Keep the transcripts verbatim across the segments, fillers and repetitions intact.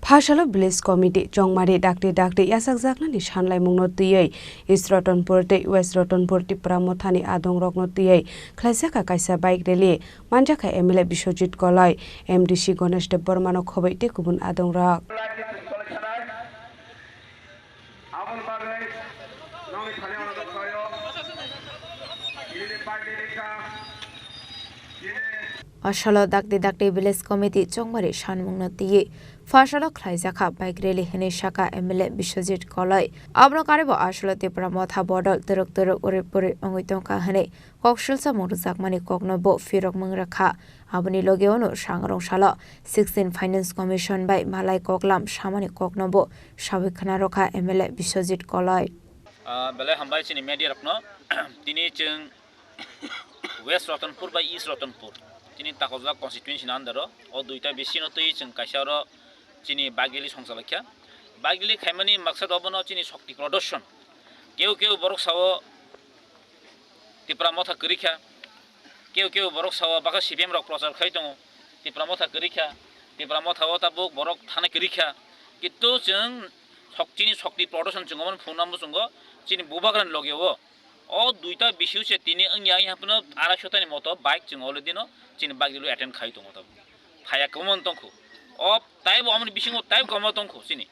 Phasalo Village Committee Chongmari dakti dakti yachakjaknani sanlaimungno twiwi East Ratanpur tei West Ratanpur Tipra Mothani adongrokno twiwi khlaijakha kaisa bike rally. Manjakha M L A Biswajit Koloi, M D C Ganesh Debbarmano khoboi tei kubun adongrok. Asalo dakti dakti Village Committee Chongmari sanmungno twiwi phasalo khlaijakha bike rally hwnwi sakha M L A Biswajit Koloi. Abono karwibo asalo Tipra Motha bodol twrwk twrwk urwi purwi wngwi tongkha hwnwi kok silsamung rwjakmani kokno bo phirokmung rwkha. Aboni logeo no sangrong salo sixteen Finance Commission bai malai koklam samani kokno bo sawi khna rwkha M L A Biswajit Koloi. Ah, belai hambai chini media rokno. Tini chwng West Ratanpur bai East Ratanpur, chini Takolja constituency ni under o, o duita bisino twi chwng kaisa oro chini bike rally songchalaikha. Bike rally khaimani maksad obono chini shokti prodorshon. Keu keu borok sao Tipra Motha kwrwi kha, keu keu borok sao bwkha C P M rok prochar khai tongo, Tipra Motha kwrwi kha, Tipra Motha o tabuk borok thana kwrwi kha. Kintu chwng shok-, chini shokti prodorshon chwng omono phunukna muchungo, chini bubagrani logeo o duita bisio se tini wngya, wngya haphano arai sotani moto bike chwng already no chini bike rally attend khai tongo tabuk. Phaiya kwbangma tongkhu. O taibo amoni bisingo taibo kwbangma tongkhu chini.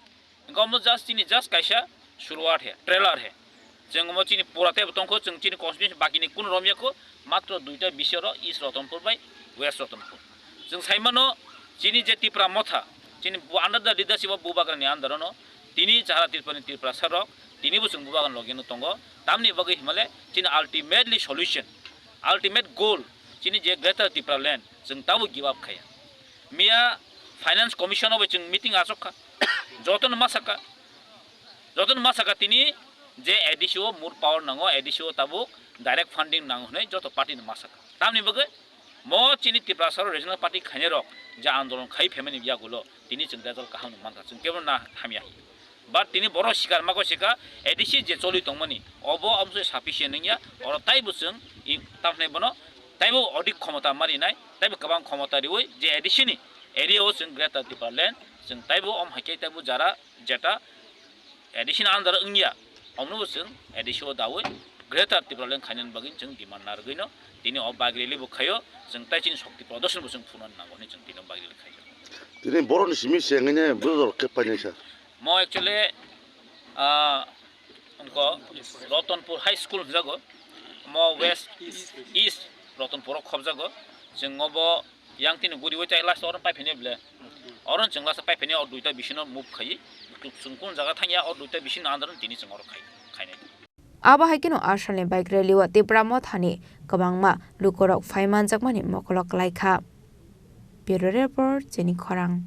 Hwnkhe omo just chini just kaisa suruat he, trailer he. Chwng omo chini pura teibo tongkho, chwng chini constituency bakini kunu romya kho, matro duita bisio ro East Ratanpur bai West Ratanpur. Chwng sai mano chini je Tipra Motha, chini bu-, under the leadership of Bubagrani under o no, tini Chahara Tripurani Tiprasa rok, tini bo chwng Bubagrani logi no tongo. Tamni bagwi himale chini ultimately solution, ultimate goal, chini je Greater Tipraland, chwng tabo give up khaya. Miya Finance Commission o bo chwng meeting achok kha. Jotono ma saka, jotono ma saka tini je A D C o more power nango, A D C o tabuk direct funding nango hwnwi joto party no ma saka. Tamni bagwi mo chini Tiprasa o regional party khainai rok je andolon khai phaimani yagulo tini chwng result kaham no mankha, chwng kebo na hamya. But tini borok sikar mako sika A D C je choli tongmani, obo amsoi sufficient wngya, oro taibo chwng i tamhnai bono taibo odik khomota marinai, taibo kwbang khomota riwi je A D C ni area o chwng Greater Tipraland chwng taibo om haikhe taibo jara jeta A D C ni under wngya, omno bo chwng A D C o dawi Greater Tipraland khainani bagwi chwng demand narwgwino tini o bike rally bo khaio, chwng tai chini shokti prodorshon bo chwng phunukna nango hwnwi chwng tini o bike rally khaio. Tini borokni simi se wngwi ne borok khe painai sir. Mo actually, ah, wngkha Ratanpur High School hwnjago. Mo West East Ratanpur o khobjago. Chwng obo yang tini guriwi chai last oro paiphaini ble. Oro chwng last paiphaini o duita bisino move khai. Chwng kun jaga thangya o duita bisino andar tini chwng oro khai, khainai. Abo hai kheno asalni bike rally o Tipra Mothani kwbangma lukurok phai manjakmani mokolo kwlai kha. Bureau Report, Chini Khorang.